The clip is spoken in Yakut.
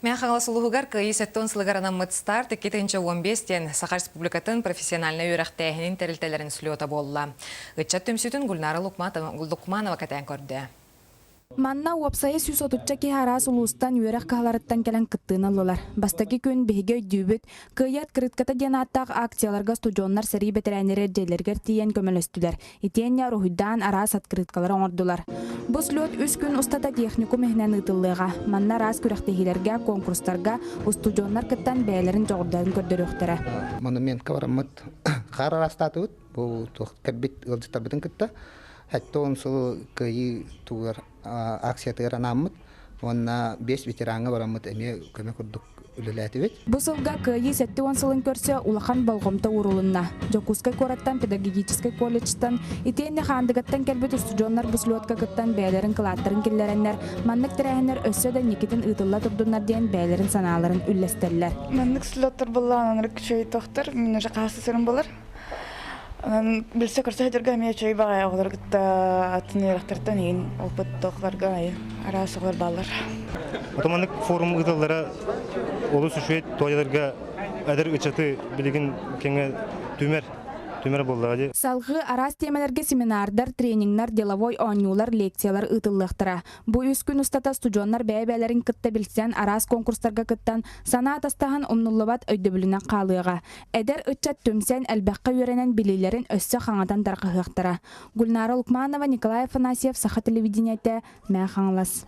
Мэҥэ Хаҥалас улууһугар Кыайыы 70 сылыгар анаммыт Старт 2015 диэн Саха Республикатын профессиональнай үөрэхтээһинин тэрилтэлэрин слета буолла. Ыччат түмсүүтүн Гульнара Лукманова кэтээн көрдө. Манна уопсайа 130 киһи араас улуустан үөрэх кыһаларыттан кэлэн кыттыыны ыллылар. Бастакы күн биһиги өйдүүбүт, Кыайыы открытката диэн ааттаах акцияларга студеннар сэрии бэтэрээннэрэ дьиэлэригэр тиийэн көмөлөстүлэр. Итиэннэ уруһуйдаан араас открыткалары оҥордулар. Бу слет үс күн устата техникум иһинэн ыытыллыаҕа. Манна араас күрэхтэһиилэргэ, конкурстарга устудьуоннар кыттан бэйэлэрин дьоҕурдарын көрдөрүөхтэрэ. Монументка бараммыт хаар араастаатыбыт. Бу туох кэлбит ыалдьыттарбытын кытта 70 сыл кыайыы тугар акциятыгар анааммыт уонна биэс ветераҥҥа бараммыт эмиэ көмө курдук үлэлээтибит. Бу сылга Кыайыы 70 сылын көрсө улахан болҕомто уурулунна. Дьокуускай куораттан педагогическай колледжтан итиэннэ Хаандыгаттан кэлбит устудьуоннар бу слетка кыттан бэйэлэрин кылааттарын киллэрэннэр, маннык тэрээһиннэр өссө да инникитин ыытылла турдуннар диэн бэйэлэрин санааларын үллэстэллэр. Маннык слеттар буоллаҕына ынырык үчүгэй тохтор, мин уже хаһыс сырым буолар. Онон билсэ-көрсө сылдьарга эмиэ үчүгэй баҕайы оҕолору кытта атын үөрэхтэртэн иһин опыттаахтарга араас оҕолор бааллар. Отоманнык форум ыытыллара олус үчүгэй туойаларга эдэр ыччаты билигин кэмҥэ түмэр түмэр буоллаҕа дии. Салгыы араас тиэмэлэргэ семинардар, тренингнэр, деловой оонньуулар, лекциялар ыытыллыахтара. Бу үс күн устата студеннар бэйэ-бэйэлэрин кытта билсэн, араас конкурстарга кыттан, санаа атастаһан умнуллубат өйдөбүлүнэн хаалыаҕа. Эдэр ыччат түмсэн, элбэххэ үөрэнэн билиилэрин өссө хаҥатан тарҕаһыахтара. Гульнара Лукманова, Николай Афанасьев, Саха телевидениетэ, Мэҥэ Хаҥалас.